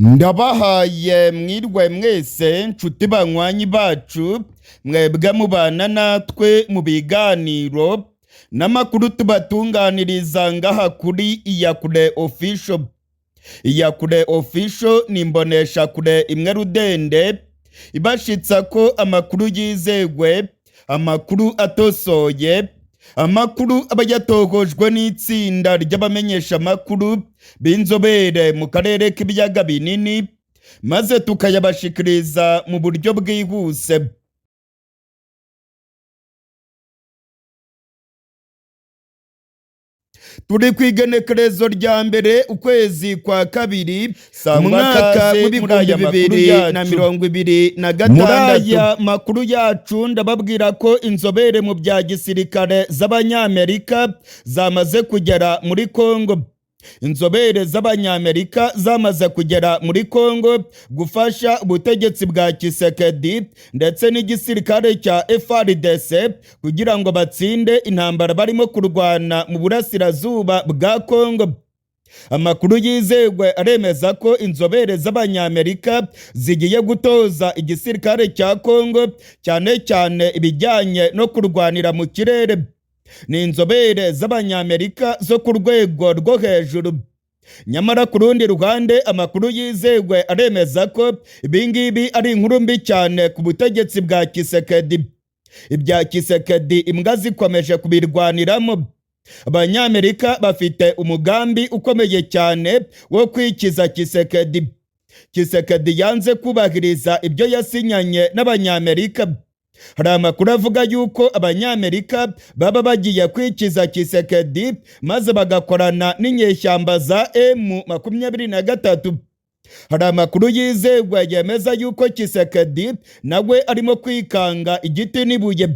Ndabahaye mwirwe mwese, nshuti banywanyi bacu, mwebwe mubana natwe mu biganiro n'amakuru tubatunganiriza ngaha kuri Iyakure Official. Iyakure Official ni imboneshakure imwe rudende ibashitsa ko amakuru yizegwe, amakuru atosoye, amakuru aba yatohojwe n'itsinda ry'abamenyeshamakuru b'inzobere mu karere k'ibiyaga binini, maze tukayabashikiriza mu buryo bwihuse. Turi ku igenekerezo rya mbere, ukwezi kwa kabiri, Sangwa umwaka kaze muri w'ibihumbi aya makuru bibiri yacu. na 2026. Muri Aya makuru yacu ndababwira ko inzobere mu bya gisirikare z'Abanyamerika zamaze kugera muri Kongo. Inzobere z'Abanyamerika zamaze kugera muri Kongo gufasha ubutegetsi bwa Tshisekedi ndetse n'igisirikare cya FARDC kugira ngo batsinde intambara barimo kurwana mu burasirazuba bwa Kongo. Amakuru yizegwe aremeza ko inzobere z'Abanyamerika zigiye gutoza igisirikare cya Kongo, cyane cyane ibijyanye no kurwanira mu kirere. Ni inzobere z'Abanyamerika zo ku rwego rwo hejuru. Nyamara ku rundi ruhande, amakuru yizegwe aremeza ko ibingibi ari inkuru mbi cyane ku butegetsi bwa Tshisekedi. Ibya Tshisekedi imbwa zikomeje kubirwaniramo. Abanyamerika bafite umugambi ukomeye cyane wo kwikiza Tshisekedi. Tshisekedi yanze kubahiriza ibyo yasinyanye n'Abanyamerika. Hari amakuru avuga yuko Abanyamerika baba bagiye kwikiza Tshisekedi maze bagakorana n'inyeshyamba za M23. Hari amakuru yizegwa yemeza yuko Tshisekedi nawe arimo kwikanga igiti n'ibuye,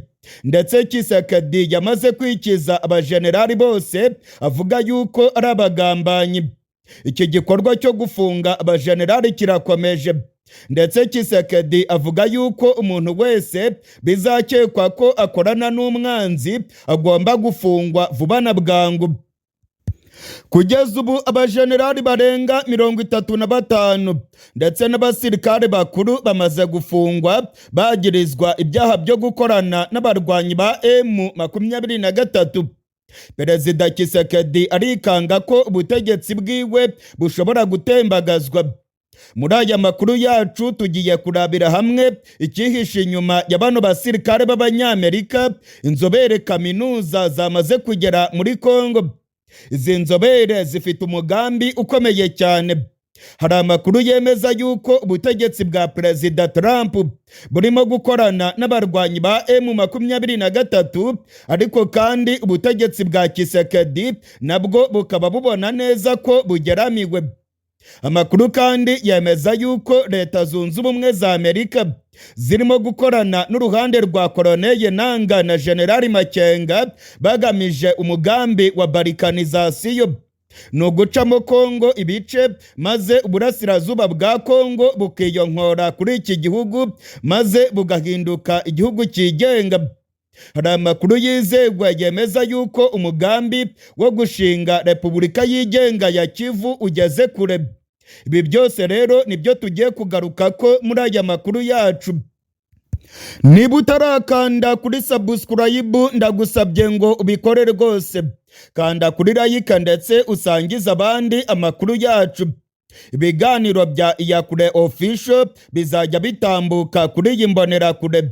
ndetse Tshisekedi yamaze kwikiza abajenerali bose avuga yuko ari abagambanyi. Iki gikorwa cyo gufunga abajenerali kirakomeje, ndetse Tshisekedi avuga yuko umuntu wese bizakekwa ko akorana n'umwanzi agomba gufungwa vuba na bwangu. Kugeza ubu abajenerali barenga 35 ndetse n'abasirikare bakuru bamaze gufungwa bagirizwa ibyaha byo gukorana n'abarwanyi ba M23. Perezida Tshisekedi arikanga ko ubutegetsi bwiwe bushobora gutembagazwa. Muri aya makuru yacu tugiye kurabira hamwe icyihishe inyuma ya bano basirikare b'Abanyamerika, inzobere kaminuza zamaze kugera muri Kongo. Izi nzobere zifite umugambi ukomeye cyane. Hari amakuru yemeza yuko ubutegetsi bwa Perezida Trump burimo gukorana n'abarwanyi ba M23, ariko kandi ubutegetsi bwa Tshisekedi nabwo bukaba bubona neza ko bugeramiwe. Amakuru kandi yemeza yuko Leta Zunze Ubumwe za Amerika zirimo gukorana n'uruhande rwa Colonel Nanga na General Makenga bagamije umugambi wa balkanizasiyo. Ni ugucamo Kongo ibice, maze uburasirazuba bwa Kongo bukiyonkora kuri iki gihugu, maze bugahinduka igihugu cyigenga. Hari amakuru yizegwa yemeza yuko umugambi wo gushinga Repubulika yigenga ya Kivu ugeze kure. Ibi byose rero nibyo tugiye kugaruka ko muri aya makuru yacu. Niba utarakanda kuri subscribe, ndagusabye ngo ubikore rwose. Kanda kuri like ndetse usangize abandi amakuru yacu. Ibiganiro bya Iyakure Official bizajya bitambuka kuri iyi mbonerakure.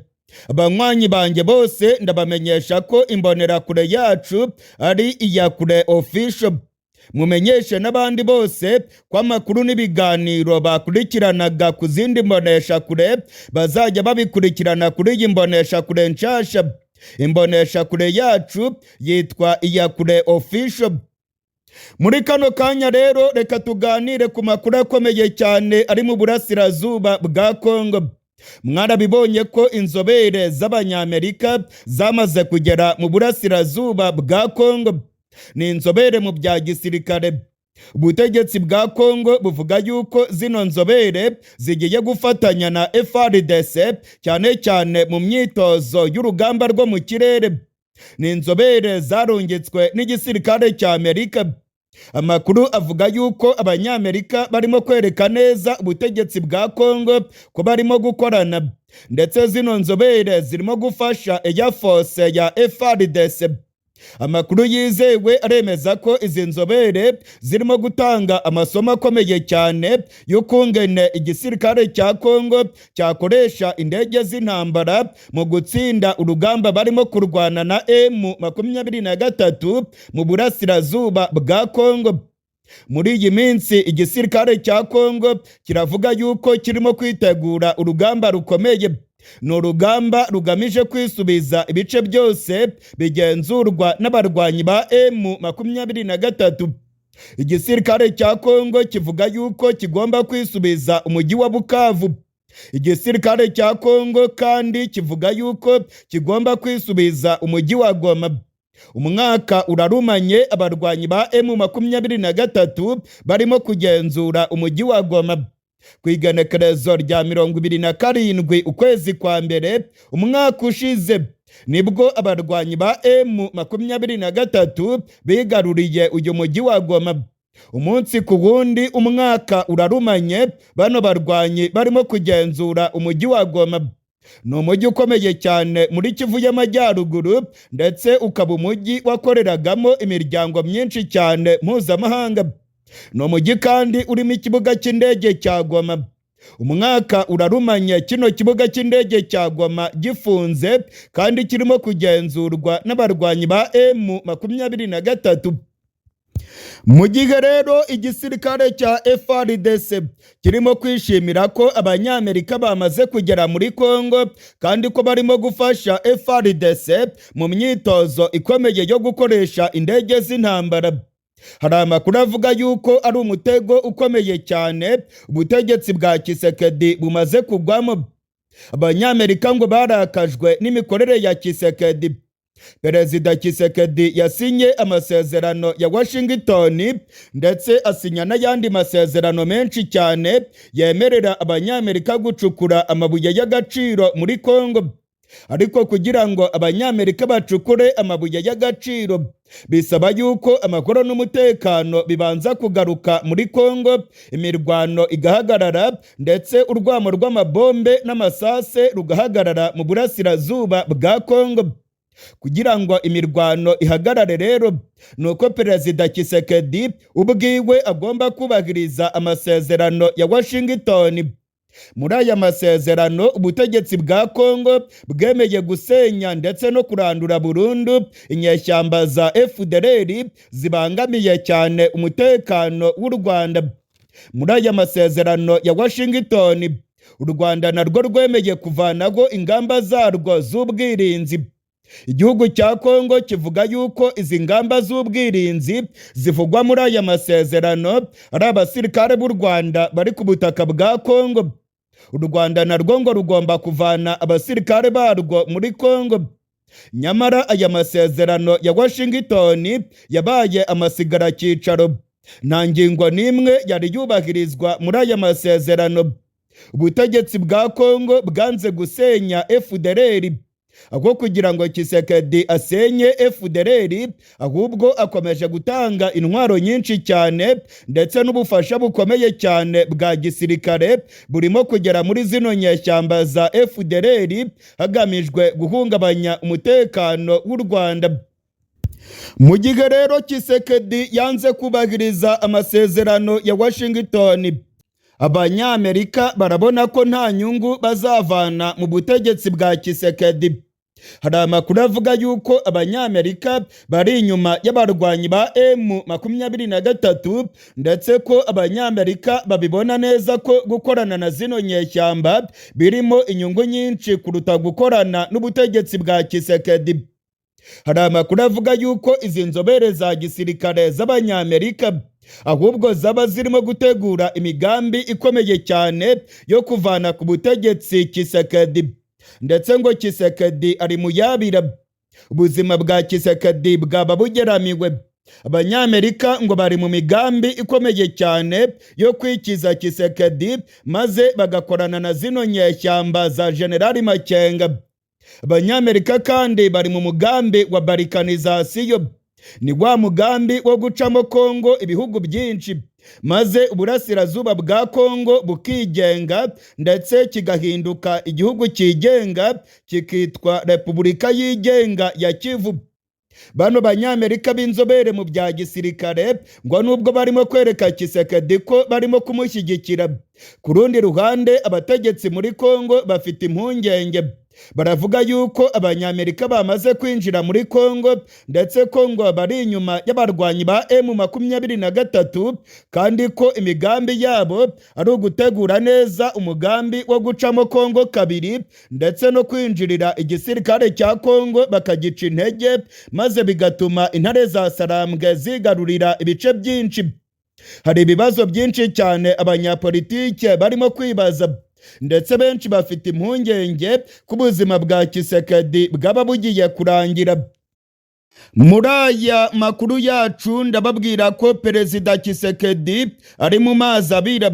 Abanywanyi banjye bose ndabamenyesha ko imbonerakure yacu ari Iyakure Official. Mumenyeshe n'abandi bose ko amakuru n'ibiganiro bakurikiranaga ku zindi mboneshakure bazajya babikurikirana kuri iyi mboneshakure nshasha. Imboneshakure yacu yitwa Iyakure Official. Muri kano kanya rero reka tuganire ku makuru akomeye cyane ari mu burasirazuba bwa Kongo. Mwarabibonye ko inzobere z'Abanyamerika zamaze kugera mu burasirazuba bwa Kongo. Ni inzobere mu bya gisirikare. Ubutegetsi bwa Kongo buvuga yuko zino nzobere zigiye gufatanya na FARDC, cyane cyane mu myitozo y'urugamba rwo mu kirere. Ni inzobere zarungitswe n'igisirikare cya Amerika. Amakuru avuga yuko Abanyamerika barimo kwereka neza ubutegetsi bwa Kongo ko barimo gukorana, ndetse zino nzobere zirimo gufasha Air Force ya FARDC. Amakuru yizewe aremeza ko izi nzobere zirimo gutanga amasomo akomeye cyane y'ukungene igisirikare cya Kongo cyakoresha indege z'intambara mu gutsinda urugamba barimo kurwana na M23 mu burasirazuba bwa Kongo. Muri iyi minsi igisirikare cya Kongo kiravuga yuko kirimo kwitegura urugamba rukomeye. Ni urugamba rugamije kwisubiza ibice byose bigenzurwa n'abarwanyi ba M23. Igisirikare cya Kongo kivuga yuko kigomba kwisubiza umujyi wa Bukavu. Igisirikare cya Kongo kandi kivuga yuko kigomba kwisubiza umujyi wa Goma. Umwaka urarumanye abarwanyi ba M23 barimo kugenzura umujyi wa Goma. Ku igenekerezo rya 27 ukwezi kwa mbere umwaka ushize nibwo abarwanyi ba M23 bigaruriye uyu mujyi wa Goma. Umunsi ku wundi umwaka urarumanye bano barwanyi barimo kugenzura umujyi wa Goma. Ni umujyi ukomeye cyane muri Kivu y'Amajyaruguru, ndetse ukaba umujyi wakoreragamo imiryango myinshi cyane mpuzamahanga. Ni umujyi kandi urimo ikibuga cy'indege cya Goma. Umwaka urarumanye kino kibuga cy'indege cya Goma gifunze kandi kirimo kugenzurwa n'abarwanyi ba M23. Mu gihe rero igisirikare cya FARDC kirimo kwishimira ko Abanyamerika bamaze kugera muri Kongo kandi ko barimo gufasha FARDC mu myitozo ikomeye yo gukoresha indege z'intambara, hari amakuru avuga yuko ari umutego ukomeye cyane ubutegetsi bwa Tshisekedi bumaze kugwamo. Abanyamerika ngo barakajwe n'imikorere ya Tshisekedi. Perezida Tshisekedi yasinye amasezerano ya Washington, ndetse asinya n'ayandi masezerano menshi cyane yemerera Abanyamerika gucukura amabuye y'agaciro muri Kongo. Ariko kugira ngo Abanyamerika bacukure amabuye y'agaciro bisaba yuko amahoro n'umutekano bibanza kugaruka muri Kongo, imirwano igahagarara, ndetse urwamo rw'amabombe n'amasase rugahagarara mu burasirazuba bwa Kongo. Kugira ngo imirwano ihagarare rero ni uko Perezida Tshisekedi ubwiwe agomba kubahiriza amasezerano ya Washington. Muri aya masezerano ubutegetsi bwa Kongo bwemeye gusenya ndetse no kurandura burundu inyeshyamba za FDLR zibangamiye cyane umutekano w'u Rwanda. Muri aya masezerano ya Washington u Rwanda narwo rwemeye kuvanaho ingamba zarwo z'ubwirinzi. Igihugu cya Kongo kivuga yuko izi ngamba z'ubwirinzi zivugwa muri aya masezerano ari abasirikare b'u Rwanda bari ku butaka bwa Kongo. U Rwanda narwo ngo rugomba kuvana abasirikare barwo muri Kongo. Nyamara aya masezerano ya Washington yabaye amasigaracyicaro. Nta ngingo n'imwe yari yubahirizwa muri aya masezerano. Ubutegetsi bwa Kongo bwanze gusenya FDLR. Aho kugira ngo Tshisekedi asenye FDLR, ahubwo akomeje gutanga intwaro nyinshi cyane ndetse n'ubufasha bukomeye cyane bwa gisirikare burimo kugera muri zino nyeshyamba za FDLR hagamijwe guhungabanya umutekano w'u Rwanda. Mu gihe rero Tshisekedi yanze kubahiriza amasezerano ya Washington, Abanyamerika barabona ko nta nyungu bazavana mu butegetsi bwa Tshisekedi. Hari amakuru avuga yuko Abanyamerika bari inyuma y'abarwanyi ba M23, ndetse ko Abanyamerika babibona neza ko gukorana na zino nyeshyamba birimo inyungu nyinshi kuruta gukorana n'ubutegetsi bwa Tshisekedi. Hari amakuru avuga yuko izi nzobere za gisirikare z'Abanyamerika ahubwo zaba zirimo gutegura imigambi ikomeye cyane yo kuvana ku butegetsi Tshisekedi, ndetse ngo Tshisekedi ari mu yabira. Ubuzima bwa Tshisekedi bwaba bugeramiwe. Abanyamerika ngo bari mu migambi ikomeye cyane yo kwikiza Tshisekedi maze bagakorana na zino nyeshyamba za Generali Makenga. Abanyamerika kandi bari mu mugambi wa balkanisation. Ni wa mugambi wo gucamo Kongo ibihugu byinshi, maze uburasirazuba bwa Kongo bukigenga, ndetse kigahinduka igihugu cyigenga, kikitwa Repubulika Yigenga ya Kivu. Bano Banyamerika b'inzobere mu bya gisirikare ngo nubwo barimo kwereka Tshisekedi ko barimo kumushyigikira, ku rundi ruhande abategetsi muri Kongo bafite impungenge. Baravuga yuko Abanyamerika bamaze kwinjira muri Kongo, ndetse ko ngo bari inyuma y'abarwanyi ba M23, kandi ko imigambi yabo ari ugutegura neza umugambi wo gucamo Kongo kabiri, ndetse no kwinjirira igisirikare cya Kongo bakagica intege, maze bigatuma intare za Sarambwe zigarurira ibice byinshi. Hari ibibazo byinshi cyane abanyapolitike barimo kwibaza, ndetse benshi bafite impungenge ko ubuzima bwa Tshisekedi bwaba bugiye kurangira. Muri aya makuru yacu ndababwira ko Perezida Tshisekedi ari mu mazi abira.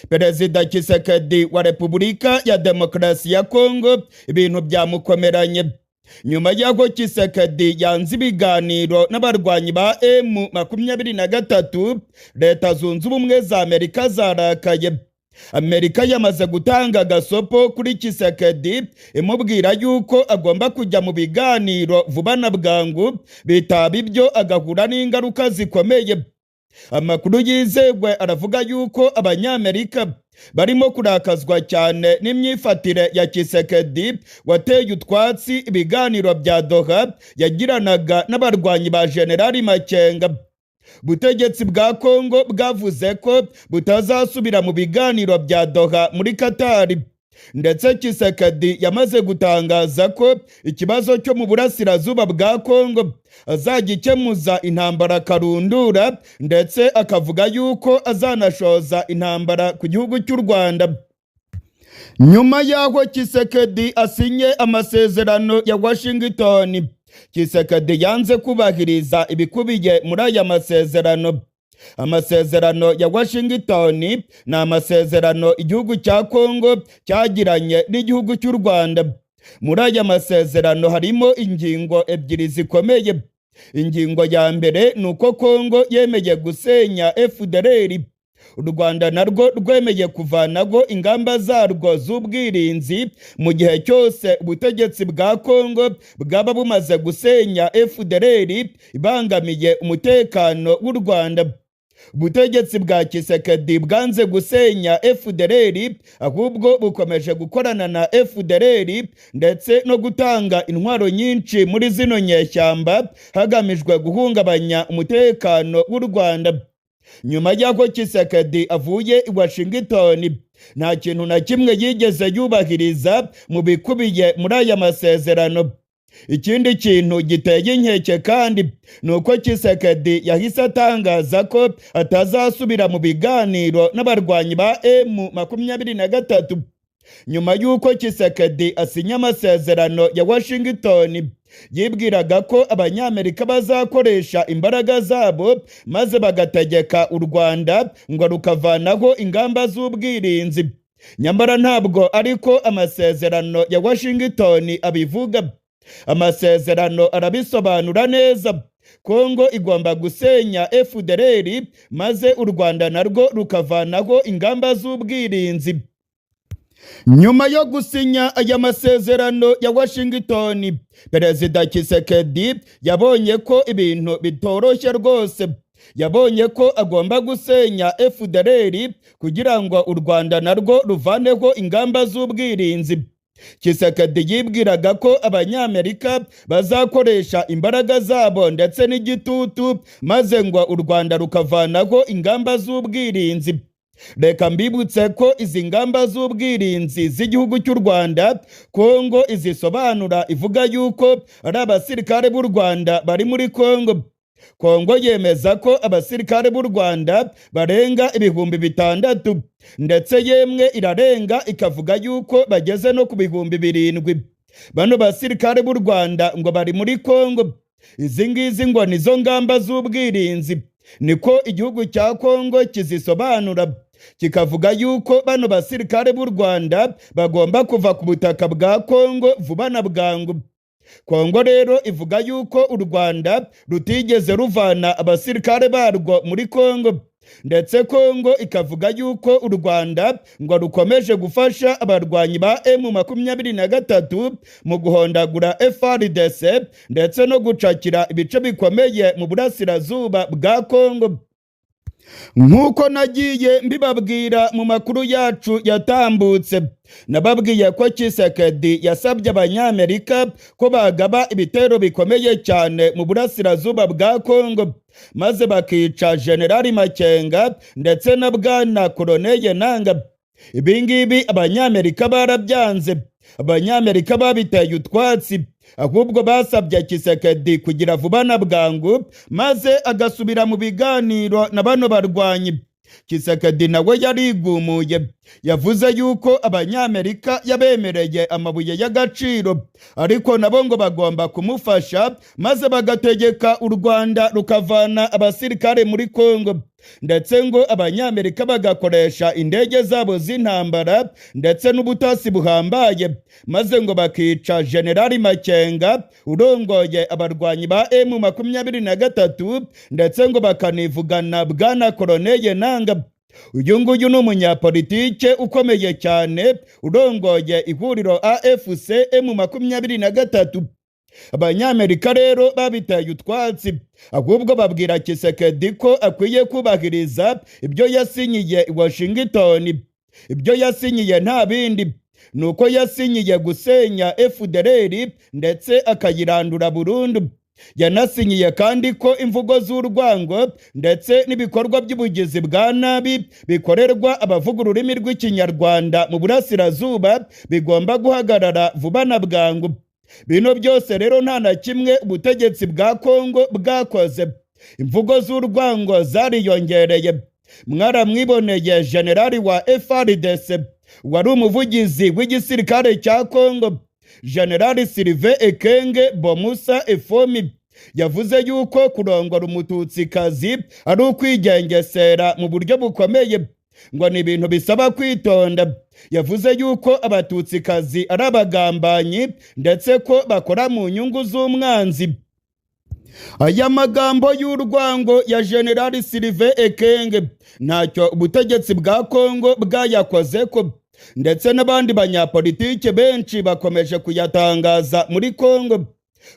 Perezida Tshisekedi wa Repubulika ya Demokarasi ya Kongo ibintu byamukomeranye nyuma y'aho Tshisekedi yanze ibiganiro n'abarwanyi ba M23. Leta Zunze Ubumwe za Amerika zarakaye. Amerika yamaze gutanga agasopo kuri Tshisekedi, imubwira yuko agomba kujya mu biganiro vuba na bwangu, bitaba ibyo agahura n'ingaruka zikomeye. Amakuru yizewe aravuga yuko Abanyamerika barimo kurakazwa cyane n'imyifatire ya Tshisekedi, wateye utwatsi ibiganiro bya Doha yagiranaga n'abarwanyi ba Generali Makenga. Ubutegetsi bwa Kongo bwavuze ko butazasubira mu biganiro bya Doha muri Katari, ndetse Tshisekedi yamaze gutangaza ko ikibazo cyo mu burasirazuba bwa Kongo azagikemuza intambara karundura, ndetse akavuga yuko azanashoza intambara ku gihugu cy'u Rwanda. Nyuma y'aho Tshisekedi asinye amasezerano ya Washington, Tshisekedi yanze kubahiriza ibikubiye muri aya masezerano. Amasezerano ya Washington ni amasezerano igihugu cya Kongo cyagiranye n'igihugu cy'u Rwanda. Muri aya masezerano harimo ingingo ebyiri zikomeye. Ingingo ya mbere ni uko Kongo yemeye gusenya FDLR, u Rwanda narwo rwemeye kuvanaho ingamba zarwo z'ubwirinzi mu gihe cyose ubutegetsi bwa Kongo bwaba bumaze gusenya FDLR ibangamiye umutekano w'u Rwanda. Ubutegetsi bwa Tshisekedi bwanze gusenya FDLR, ahubwo bukomeje gukorana na FDLR ndetse no gutanga intwaro nyinshi muri zino nyeshyamba, hagamijwe guhungabanya umutekano w'u Rwanda. Nyuma y'aho Tshisekedi avuye i Washington, nta kintu na kimwe yigeze yubahiriza mu bikubiye muri aya masezerano. Ikindi kintu giteye inkeke kandi ni uko Tshisekedi yahise atangaza ko atazasubira mu biganiro n'abarwanyi ba M23. Nyuma y'uko Tshisekedi asinya amasezerano ya Washington, yibwiraga ko Abanyamerika bazakoresha imbaraga zabo maze bagategeka u Rwanda ngo rukavanaho ingamba z'ubwirinzi. Nyamara ntabwo ariko amasezerano ya Washington abivuga. Amasezerano arabisobanura neza. Kongo igomba gusenya FDLR, maze u Rwanda narwo rukavanaho ingamba z'ubwirinzi. Nyuma yo gusinya aya masezerano ya Washington, Perezida Tshisekedi yabonye ko ibintu bitoroshye rwose. Yabonye ko agomba gusenya FDLR kugira ngo u Rwanda narwo ruvaneho ingamba z'ubwirinzi. Tshisekedi yibwiraga ko Abanyamerika bazakoresha imbaraga zabo ndetse n'igitutu, maze ngo u Rwanda rukavanaho ingamba z'ubwirinzi. Reka mbibutse ko izi ngamba z'ubwirinzi z'igihugu cy'u Rwanda, Kongo izisobanura ivuga yuko ari abasirikare b'u Rwanda bari muri Kongo. Kongo yemeza ko abasirikare b'u Rwanda barenga 6000, ndetse yemwe irarenga ikavuga yuko bageze no ku 7000. Bano basirikare b'u Rwanda ngo bari muri Kongo. Izi ngizi ngo nizo ngamba z'ubwirinzi, niko igihugu cya Kongo kizisobanura, kikavuga yuko bano basirikare b'u Rwanda bagomba kuva ku butaka bwa Kongo vuba na bwangu. Kongo rero ivuga yuko u Rwanda rutigeze ruvana abasirikare barwo muri Kongo, ndetse Kongo ikavuga yuko u Rwanda ngo rukomeje gufasha abarwanyi ba M23 mu guhondagura FARDC ndetse no gucakira ibice bikomeye mu burasirazuba bwa Kongo. Nk'uko nagiye mbibabwira mu makuru yacu yatambutse, nababwiye ko Tshisekedi yasabye Abanyamerika ko bagaba ibitero bikomeye cyane mu burasirazuba bwa Kongo, maze bakica Generali Makenga ndetse na Bwana Corneille Nangaa. Ibingibi Abanyamerika barabyanze, Abanyamerika babiteye utwatsi, ahubwo basabye Tshisekedi kugira vuba na bwangu maze agasubira mu biganiro na bano barwanyi. Tshisekedi nawe yarigumuye, yavuze yuko Abanyamerika yabemereye amabuye y'agaciro, ariko nabo ngo bagomba kumufasha maze bagategeka u Rwanda rukavana abasirikare muri Kongo, ndetse ngo Abanyamerika bagakoresha indege zabo z'intambara ndetse n'ubutasi buhambaye, maze ngo bakica Generali Makenga urongoye abarwanyi ba M23, ndetse ngo bakanivugana Bwana Corneille Nangaa. Uyu nguyu ni umunyapolitike ukomeye cyane urongoye ihuriro AFC M23. Abanyamerika rero babiteye utwatsi, ahubwo babwira Tshisekedi ko akwiye kubahiriza ibyo yasinyiye i Washington. Ibyo yasinyiye nta bindi, nuko yasinyiye gusenya FDLR ndetse akayirandura burundu. Yanasinyiye kandi ko imvugo z'urwango ndetse n'ibikorwa by'ubugizi bwa nabi bikorerwa abavuga ururimi rw'Ikinyarwanda mu burasirazuba bigomba guhagarara vuba na bwangu. Bino byose rero nta na kimwe ubutegetsi bwa Kongo bwakoze. Imvugo z'urwango zariyongereye. Mwaramwiboneye Generali wa FARDC wari umuvugizi w'igisirikare cya Kongo, Generali Sylvain Ekenge Bomusa Efomi, yavuze yuko kurongora umututsikazi ari ukwigengesera mu buryo bukomeye, ngo ni ibintu bisaba kwitonda. Yavuze yuko abatutsikazi ari abagambanyi ndetse ko bakora mu nyungu z'umwanzi. Aya magambo y'urwango ya Generali Sylvain Ekenge ntacyo ubutegetsi bwa Kongo bwayakoze ko, ndetse n'abandi banyapolitike benshi bakomeje kuyatangaza muri Kongo.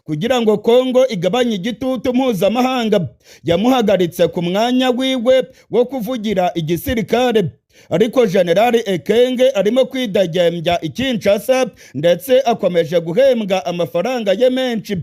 Kugira ngo Kongo igabanye igitutu mpuzamahanga, yamuhagaritse ku mwanya wiwe wo kuvugira igisirikare. Ariko Generali Ekenge arimo kwidegembya i Kinshasa ndetse akomeje guhembwa amafaranga ye menshi.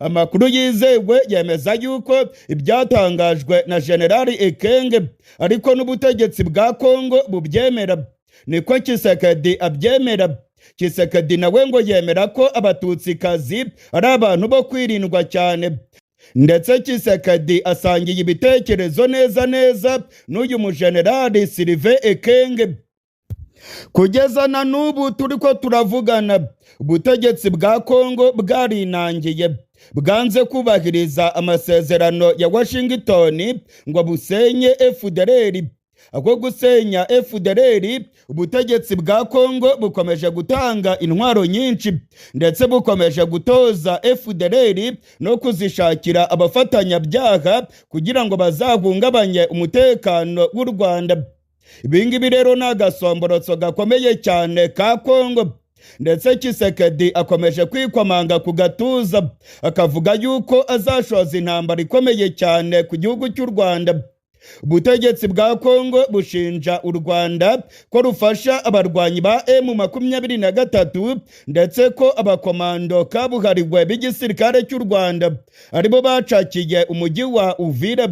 Amakuru yizewe yemeza yuko ibyatangajwe na Generali Ekenge ariko n'ubutegetsi bwa Kongo bubyemera. Niko Tshisekedi abyemera. Tshisekedi nawe ngo yemera ko abatutsikazi ari abantu bo kwirindwa cyane, ndetse Tshisekedi asangiye ibitekerezo neza neza n'uyu mujenerali Sylvain Ekenge. Kugeza na n'ubu turiko turavugana, ubutegetsi bwa Kongo bwarinangiye, bwanze kubahiriza amasezerano ya Washington ngo busenye FDLR. Ako gusenya FDLR, ubutegetsi bwa Kongo bukomeje gutanga intwaro nyinshi ndetse bukomeje gutoza FDLR no kuzishakira abafatanyabyaha kugira ngo bazahungabanye umutekano w'u Rwanda. Ibingibi rero ni agasomborotso gakomeye cyane ka Kongo, ndetse Tshisekedi akomeje kwikomanga ku gatuza akavuga yuko azashoza intambara ikomeye cyane ku gihugu cy'u Rwanda. Ubutegetsi bwa Kongo bushinja u Rwanda ko rufasha abarwanyi ba M23, ndetse ko abakomando kabuhariwe b'igisirikare cy'u Rwanda aribo bacakiye umujyi wa Uvira.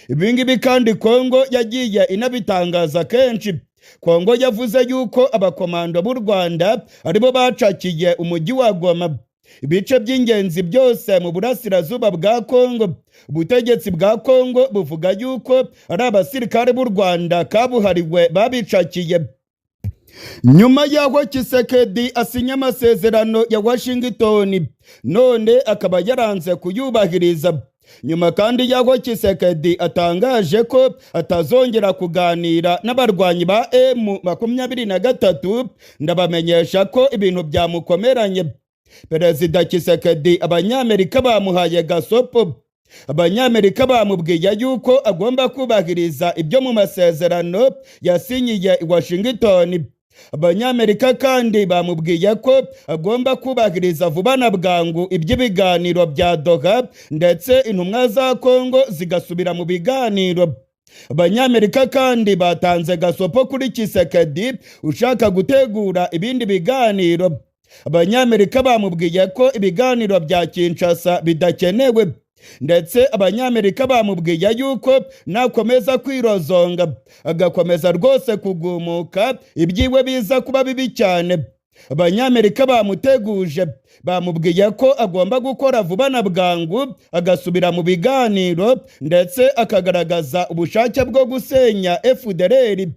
Ibingibi kandi Kongo yagiye inabitangaza kenshi. Kongo yavuze yuko abakomando b'u Rwanda aribo bacakiye umujyi wa Goma, ibice by'ingenzi byose mu burasirazuba bwa Kongo. Ubutegetsi bwa Kongo buvuga yuko ari abasirikare b'u Rwanda kabuhariwe babicakiye. Nyuma y'aho Tshisekedi asinya amasezerano ya Washington, none akaba yaranze kuyubahiriza. Nyuma kandi y'aho Tshisekedi atangaje ko atazongera kuganira n'abarwanyi ba M23, ndabamenyesha ko ibintu byamukomeranye. Perezida Tshisekedi abanyamerika bamuhaye gasopo. Abanyamerika bamubwiye yuko agomba kubahiriza ibyo mu masezerano yasinyiye i Washington. Abanyamerika kandi bamubwiye ko agomba kubahiriza vuba na bwangu iby'ibiganiro bya Doha, ndetse intumwa za Kongo zigasubira mu biganiro. Abanyamerika kandi batanze gasopo kuri Tshisekedi ushaka gutegura ibindi biganiro. Abanyamerika bamubwiye ko ibiganiro bya Kinshasa bidakenewe, ndetse abanyamerika bamubwiye yuko nakomeza kwirozonga agakomeza rwose kugumuka ibyiwe biza kuba bibi cyane. Abanyamerika bamuteguje, bamubwiye ko agomba gukora vuba na bwangu agasubira mu biganiro, ndetse akagaragaza ubushake bwo gusenya FDLR.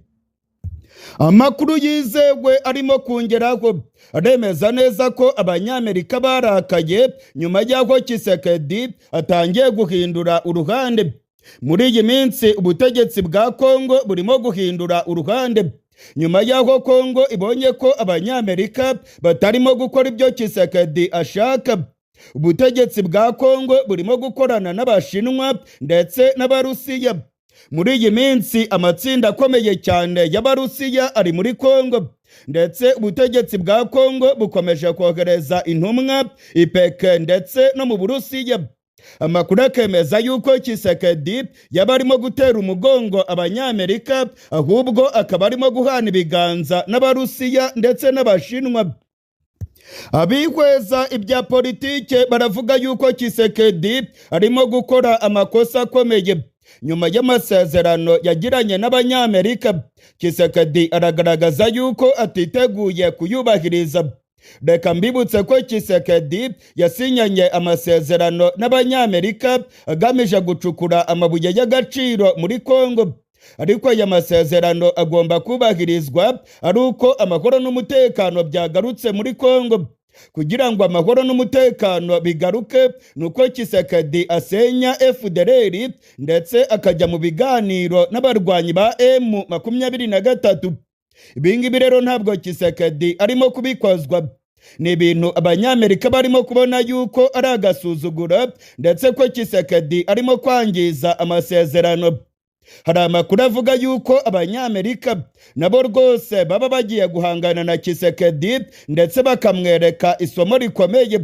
Amakuru yizewe arimo kongeraho aremeza neza ko abanyamerika barakaye nyuma y'aho Tshisekedi atangiye guhindura uruhande. Muri iyi minsi ubutegetsi bwa Kongo burimo guhindura uruhande nyuma y'aho Kongo ibonye ko abanyamerika batarimo gukora ibyo Tshisekedi ashaka. Ubutegetsi bwa Kongo burimo gukorana n'Abashinwa ndetse n'Abarusiya. Muri iyi minsi amatsinda akomeye cyane y'Abarusiya ari muri Kongo, ndetse ubutegetsi bwa Kongo bukomeje kohereza intumwa ipeke ndetse no mu Burusiya. Amakuru akemeza yuko Tshisekedi yaba arimo gutera umugongo abanyamerika, ahubwo akaba arimo guhana ibiganza n'Abarusiya ndetse n'Abashinwa. Abihweza ibya politike baravuga yuko Tshisekedi arimo gukora amakosa akomeye. Nyuma y'amasezerano yagiranye n'abanyamerika, Tshisekedi aragaragaza yuko atiteguye kuyubahiriza. Reka mbibutse ko Tshisekedi yasinyanye amasezerano n'abanyamerika agamije gucukura amabuye y'agaciro muri Kongo, ariko aya masezerano agomba kubahirizwa ari uko amahoro n'umutekano byagarutse muri Kongo. Kugira ngo amahoro n'umutekano bigaruke nuko Tshisekedi asenya FDLR ndetse akajya mu biganiro n'abarwanyi ba M23. Ibingibi rero ntabwo Tshisekedi arimo kubikozwa. Ni ibintu abanyamerika barimo kubona yuko ari agasuzuguro, ndetse ko Tshisekedi arimo kwangiza amasezerano. Hari amakuru avuga yuko abanyamerika nabo rwose baba bagiye guhangana na Tshisekedi ndetse bakamwereka isomo rikomeye.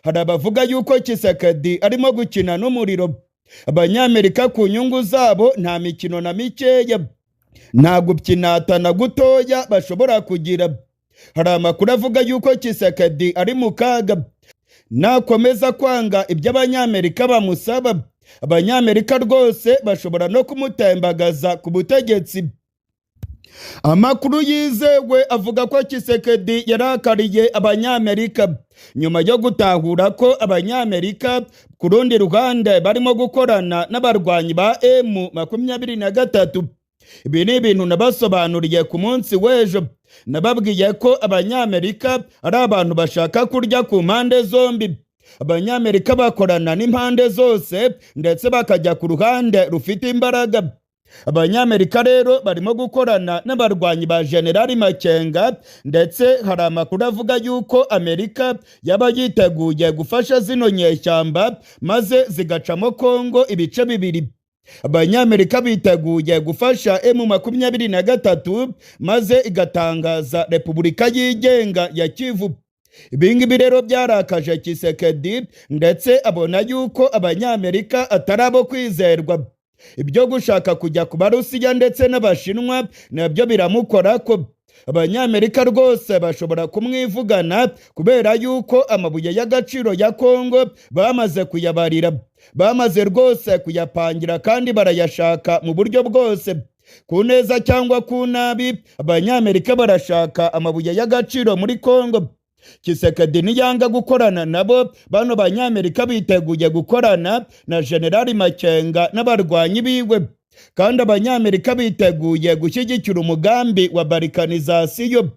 Hari abavuga yuko Tshisekedi arimo gukina n'umuriro. Abanyamerika ku nyungu zabo nta mikino na mikeya, nta gupyinatana gutoya bashobora kugira. Hari amakuru avuga yuko Tshisekedi ari mu kaga nakomeza kwanga ibyo abanyamerika bamusaba. Abanyamerika rwose bashobora no kumutembagaza ku butegetsi. Amakuru yizewe avuga ko Tshisekedi yarakariye abanyamerika nyuma yo gutahura ko abanyamerika ku rundi ruhande barimo gukorana n'abarwanyi ba M23. Ibi ni ibintu nabasobanuriye ku munsi w'ejo. Nababwiye ko abanyamerika ari abantu bashaka kurya ku mpande zombi. Abanyamerika bakorana n'impande zose ndetse bakajya ku ruhande rufite imbaraga. Abanyamerika rero barimo gukorana n'abarwanyi ba General Makenga, ndetse hari amakuru avuga yuko Amerika yaba yiteguye gufasha zino nyeshyamba maze zigacamo Kongo ibice bibiri. Abanyamerika biteguye gufasha M23 maze igatangaza Repubulika yigenga ya Kivu. Ibingibi rero byarakaje Tshisekedi, ndetse abona yuko abanyamerika atari abo kwizerwa. Ibyo gushaka kujya ku Barusiya ndetse n'Abashinwa nabyo biramukora ko abanyamerika rwose bashobora kumwivugana, kubera yuko amabuye y'agaciro ya Kongo bamaze kuyabarira, bamaze rwose kuyapangira kandi barayashaka mu buryo bwose, ku neza cyangwa ku nabi. Abanyamerika barashaka amabuye y'agaciro muri Kongo. Tshisekedi niyanga gukorana nabo, bano banyamerika biteguye gukorana na General Makenga n'abarwanyi biwe, kandi abanyamerika biteguye gushyigikira umugambi wa balkanizasiyo.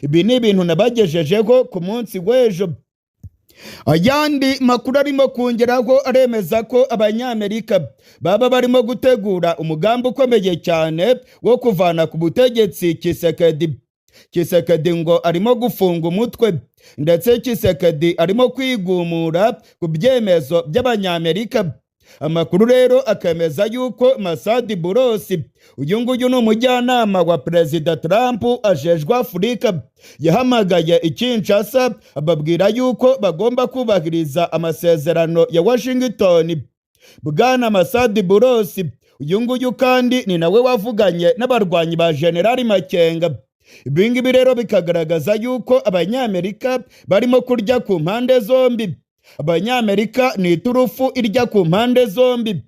Ibi ni ibintu nabagejejeho ku munsi w'ejo. Ayandi makuru arimo kongeraho aremeza ko abanyamerika baba barimo gutegura umugambi ukomeye cyane wo kuvana ku butegetsi Tshisekedi. Tshisekedi ngo arimo gufunga umutwe, ndetse Tshisekedi arimo kwigumura ku byemezo by'Abanyamerika. Amakuru rero akemeza yuko Masadi Boulos, uyu nguyu ni umujyanama wa Perezida Trump ajejwe Afurika, yahamagaye i Kinshasa ababwira yuko bagomba kubahiriza amasezerano ya Washington. Bwana Masadi Boulos, uyu nguyu kandi ni nawe wavuganye n'abarwanyi ba General Makenga. Ibi ngibi rero bikagaragaza yuko Abanyamerika barimo kurya ku mpande zombi. Abanyamerika ni iturufu irya ku mpande zombi.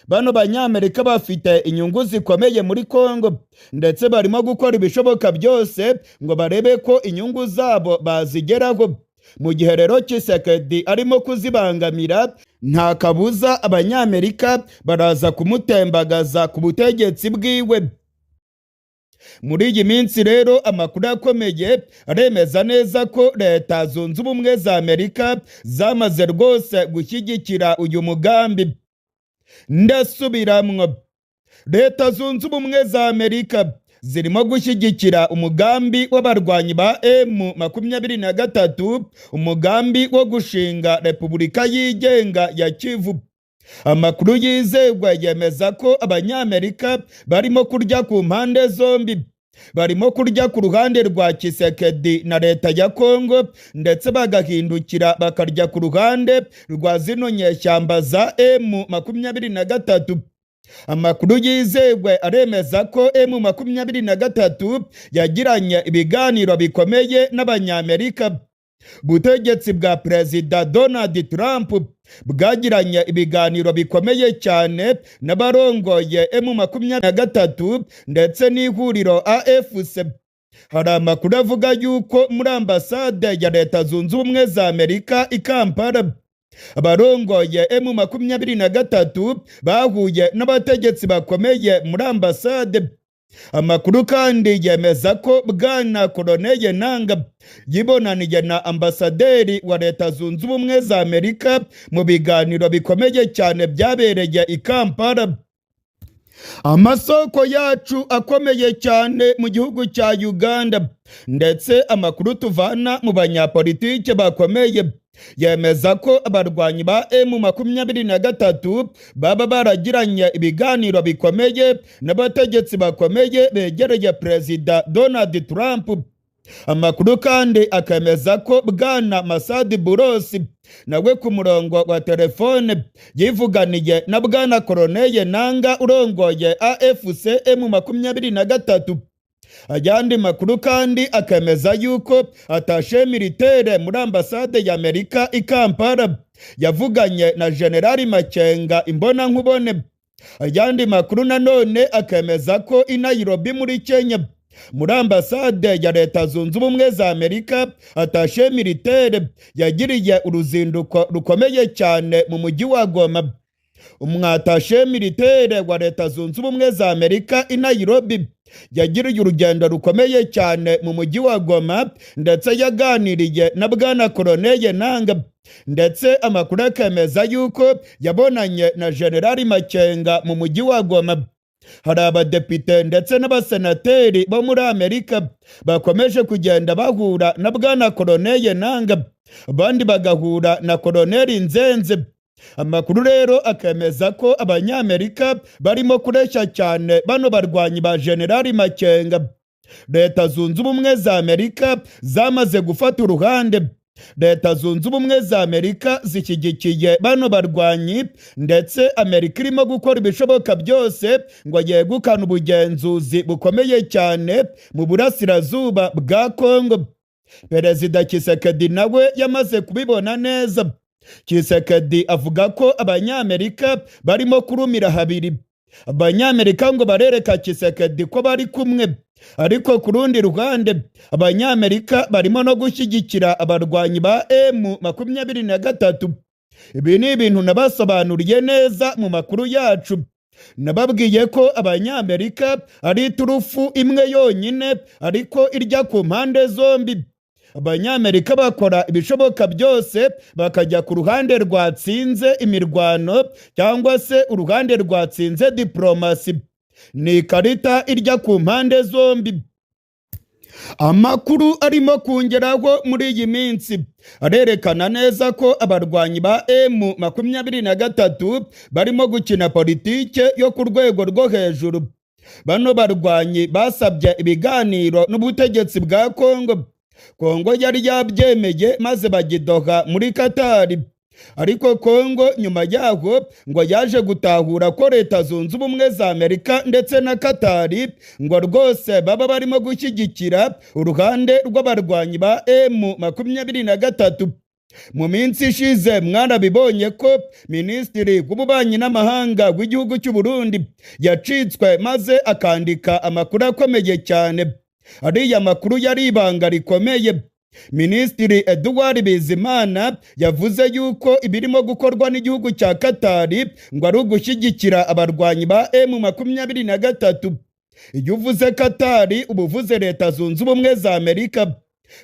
Bano Banyamerika bafite inyungu zikomeye muri Kongo, ndetse barimo gukora ibishoboka byose ngo barebe ko inyungu zabo bazigeraho. Mu gihe rero Tshisekedi arimo kuzibangamira, nta kabuza Abanyamerika baraza kumutembagaza ku butegetsi bwiwe. Muri iyi minsi rero amakuru akomeye aremeza neza ko Leta Zunze Ubumwe za Amerika zamaze rwose gushyigikira uyu mugambi. Ndasubiramwo, Leta Zunze Ubumwe za Amerika zirimo gushyigikira umugambi w'abarwanyi ba M23, umugambi wo gushinga Repubulika yigenga ya Kivu. Amakuru yizerwa yemeza ko Abanyamerika barimo kurya ku mpande zombi. Barimo kurya ku ruhande rwa Tshisekedi na leta ya Kongo, ndetse bagahindukira bakarya ku ruhande rwa zino nyeshyamba za M23. Amakuru yizerwa aremeza ko M23 yagiranye ibiganiro bikomeye n'Abanyamerika. Butegetsi bwa Perezida Donald Trump bwagiranye ibiganiro bikomeye cyane n'abarongoye M23 ndetse n'ihuriro AFC. Hari amakuru avuga yuko muri ambasade ya Leta Zunze Ubumwe za Amerika i Kampala, abarongoye M23 bahuye n'abategetsi bakomeye muri ambasade. Amakuru kandi yemeza ko Bwana Corneille Nangaa yibonaniye na ambasaderi wa Leta Zunze Ubumwe za Amerika mu biganiro bikomeye cyane byabereye i Kampala. Amasoko yacu akomeye cyane mu gihugu cya Uganda, ndetse amakuru tuvana mu banyapolitike bakomeye yemeza ko abarwanyi ba M23 baba baragiranye ibiganiro bikomeye n'abategetsi bakomeye begereye Perezida Donald Trump. Amakuru kandi akemeza ko Bwana Masadi Boulos nawe ku murongo wa telefone yivuganiye na Bwana Corneille Nangaa urongoye AFC M23. Ayandi makuru kandi akemeza yuko attaché militaire muri ambasade ya Amerika i Kampala yavuganye na General Makenga imbona nkubone. Ayandi makuru nanone akemeza ko i Nairobi muri Kenya muri ambasade ya Leta Zunze Ubumwe za Amerika attaché militaire yagiriye uruzinduko rukomeye cyane mu mujyi wa Goma. Umwattaché militaire wa Leta Zunze Ubumwe za Amerika i Nairobi yagiriye urugendo rukomeye cyane mu mujyi wa Goma, ndetse yaganiriye na Bwana Corneille Nangaa, ndetse amakuru akemeza yuko yabonanye na General Makenga mu mujyi wa Goma. Hari abadepite ndetse n'abasenateri bo muri Amerika bakomeje kugenda bahura na Bwana Corneille Nangaa, abandi bagahura na Colonel Nzenze. Amakuru rero akemeza ko Abanyamerika barimo kureshya cyane bano barwanyi ba General Makenga. Leta Zunze Ubumwe za Amerika zamaze gufata uruhande. Leta Zunze Ubumwe za Amerika zishyigikiye bano barwanyi, ndetse Amerika irimo gukora ibishoboka byose ngo yegukane ubugenzuzi bukomeye cyane mu burasirazuba bwa Kongo. Perezida Tshisekedi nawe yamaze kubibona neza. Tshisekedi avuga ko Abanyamerika barimo kurumira habiri. Abanyamerika ngo barereka Tshisekedi ko bari kumwe, ariko ku rundi ruhande Abanyamerika barimo no gushyigikira abarwanyi ba M23. Ibi ni ibintu nabasobanuriye neza mu makuru yacu. Nababwiye ko Abanyamerika ari iturufu imwe yonyine, ariko irya ku mpande zombi. Abanyamerika bakora ibishoboka byose bakajya ku ruhande rwatsinze imirwano cyangwa se uruhande rwatsinze diplomasi. Ni ikarita irya ku mpande zombi. Amakuru arimo kungeraho muri iyi minsi arerekana neza ko abarwanyi ba M23 barimo gukina politike yo ku rwego rwo hejuru. Bano barwanyi basabye ibiganiro n'ubutegetsi bwa Kongo. Kongo yari yabyemeye maze bagidoha muri Katari. Ariko Kongo nyuma yaho ngo yaje gutahura ko Leta Zunze Ubumwe za Amerika ndetse na Katari ngo rwose baba barimo gushyigikira uruhande rw'abarwanyi ba M23. Mu minsi ishize mwarabibonye ko Minisitiri w'Ububanyi n'Amahanga w'igihugu cy'u Burundi yacitswe maze akandika amakuru akomeye cyane. Ariya makuru yari ibanga rikomeye. Minisitiri Edouard Bizimana yavuze yuko ibirimo gukorwa n'igihugu cya Katari ngo ari ugushyigikira abarwanyi ba M23. Iyo uvuze Katari ubuvuze Leta Zunze Ubumwe za Amerika.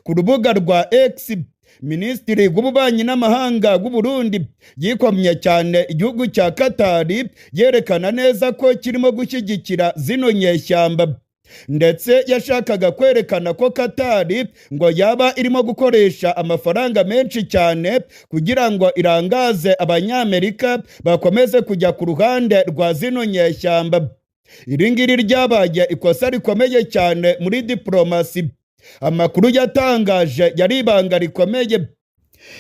Ku rubuga rwa X, Minisitiri w'Ububanyi n'Amahanga w'u Burundi yikomye cyane igihugu cya Katari, yerekana neza ko kirimo gushyigikira zino nyeshyamba. Ndetse yashakaga kwerekana ko Katari ngo yaba irimo gukoresha amafaranga menshi cyane kugira ngo irangaze Abanyamerika bakomeze kujya ku ruhande rwa zino nyeshyamba. Iri ngiri ryabaye ikosa rikomeye cyane muri diplomasi. Amakuru yatangaje yari ibanga rikomeye.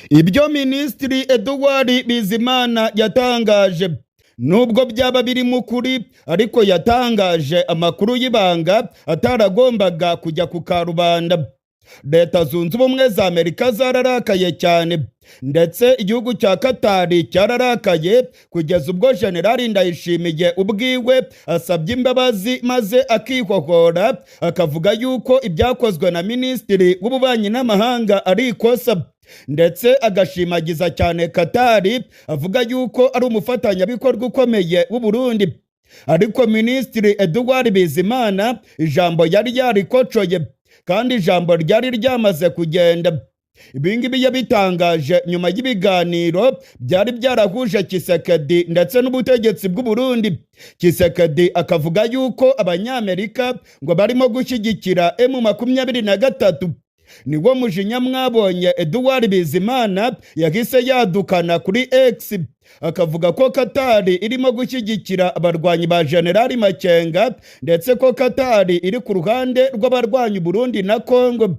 Ibyo Minisitiri Edouard Bizimana yatangaje, nubwo byaba biri mu kuri, ariko yatangaje amakuru y'ibanga ataragombaga kujya ku karubanda. Leta Zunze Ubumwe za Amerika zararakaye cyane, ndetse igihugu cya Katari cyararakaye kugeza ubwo General Ndayishimiye ubwiwe asabye imbabazi maze akihohora, akavuga yuko ibyakozwe na Minisitiri w'Ububanyi n'Amahanga ari ikosa, ndetse agashimagiza cyane Katari avuga yuko ari umufatanyabikorwa ukomeye w'u Burundi. Ariko Minisitiri Edouard Bizimana ijambo yari yarikocoye, kandi ijambo ryari ryamaze kugenda. Ibingibi yabitangaje nyuma y'ibiganiro byari byarahuje Tshisekedi ndetse n'ubutegetsi bw'u Burundi. Tshisekedi akavuga yuko Abanyamerika ngo barimo gushyigikira M23. Niwo mujinya mwabonye Edouard Bizimana yahise yadukana kuri X, akavuga ko Katari irimo gushyigikira abarwanyi ba General Makenga, ndetse ko Katari iri ku ruhande rw'abarwanyi Burundi na Kongo.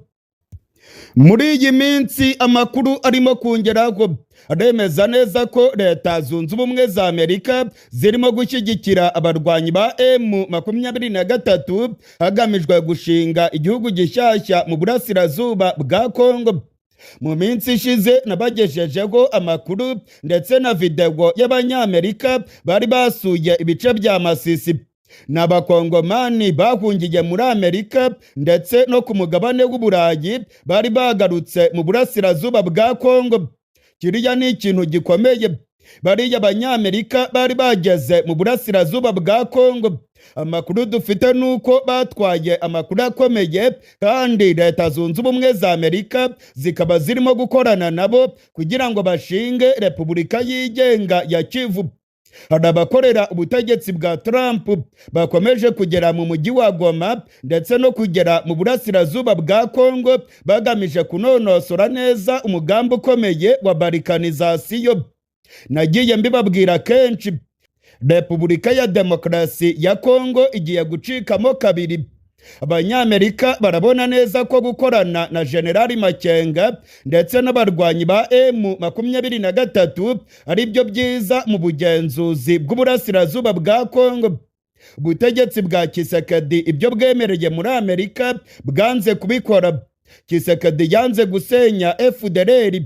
Muri iyi minsi amakuru arimo kungeraho aremeza neza ko Leta Zunze Ubumwe za Amerika zirimo gushyigikira abarwanyi ba M23 hagamijwe gushinga igihugu gishyashya mu burasirazuba bwa Kongo. Mu minsi ishize nabagejejeho amakuru ndetse na video y'Abanyamerika bari basuye ibice bya Masisi. N'abakongomani bahungiye muri Amerika ndetse no ku mugabane w'Uburayi bari bagarutse mu burasirazuba bwa Kongo. Kiriya ni ikintu gikomeye. Bariya Abanyamerika bari bageze mu burasirazuba bwa Kongo. Amakuru dufite nuko batwaye amakuru akomeye, kandi Leta Zunze Ubumwe za Amerika zikaba zirimo gukorana nabo kugira ngo bashinge Repubulika yigenga ya Kivu. Hari abakorera ubutegetsi bwa Trump bakomeje kugera mu mujyi wa Goma ndetse no kugera mu burasirazuba bwa Kongo bagamije kunonosora neza umugambi ukomeye wa balkanizasiyo. Nagiye mbibabwira kenshi, Repubulika ya Demokarasi ya Kongo igiye gucikamo kabiri. Abanyamerika barabona neza ko gukorana na General Makenga ndetse n'abarwanyi ba M23 ari byo byiza mu bugenzuzi bw'uburasirazuba bwa Kongo. Ubutegetsi bwa Tshisekedi ibyo bwemereye muri Amerika bwanze kubikora. Tshisekedi yanze gusenya FDLR.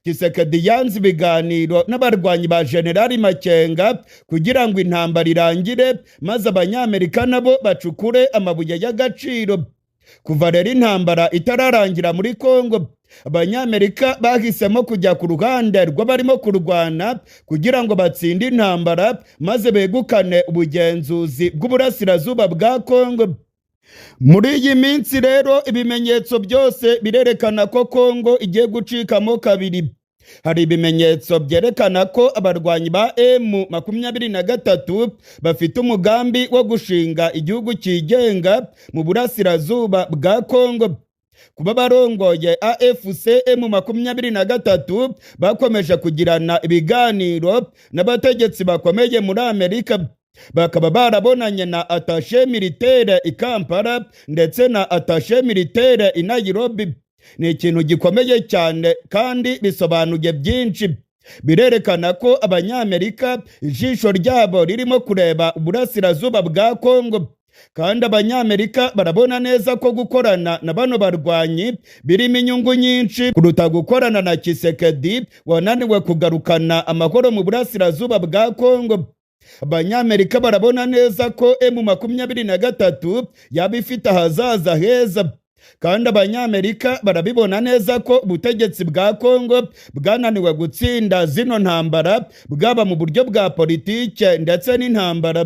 Tshisekedi yanze ibiganiro n'abarwanyi ba General Makenga kugira ngo intambara irangire maze Abanyamerika nabo bacukure amabuye y'agaciro. Kuva rero intambara itararangira muri Kongo, Abanyamerika bahisemo kujya ku ruhande rw'abarimo kurwana kugira ngo batsinde intambara maze begukane ubugenzuzi bw'uburasirazuba bwa Kongo. Muri iyi minsi rero ibimenyetso byose birerekana ko Kongo igiye gucikamo kabiri. Hari ibimenyetso byerekana ko abarwanyi ba M23 bafite umugambi wo gushinga igihugu cyigenga mu burasirazuba bwa Kongo. Kuba barongoye AFC M23 bakomeje kugirana ibiganiro n'abategetsi bakomeye muri Amerika, bakaba barabonanye na attaché militaire i Kampala ndetse na attaché militaire i Nairobi. Ni ikintu gikomeye cyane kandi bisobanuye byinshi. Birerekana ko Abanyamerika ijisho ryabo ririmo kureba uburasirazuba bwa Kongo, kandi Abanyamerika barabona neza ko gukorana na bano barwanyi birimo inyungu nyinshi kuruta gukorana na Tshisekedi wananiwe kugarukana amahoro mu burasirazuba bwa Kongo. Abanyamerika barabona neza ko M23 yaba ifite ahazaza heza, kandi Abanyamerika barabibona neza ko ubutegetsi bwa Kongo bwananiwe gutsinda zino ntambara, bwaba mu buryo bwa politike ndetse n'intambara.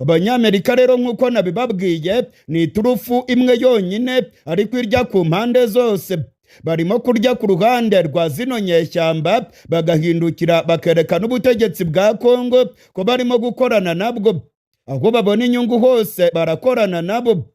Abanyamerika rero nk'uko nabibabwiye ni iturufu imwe yonyine ariko irya ku mpande zose. Barimo kurya ku ruhande rwa zino nyeshyamba, bagahindukira bakerekana ubutegetsi bwa Kongo ko barimo gukorana nabwo. Aho babona inyungu hose barakorana nabo.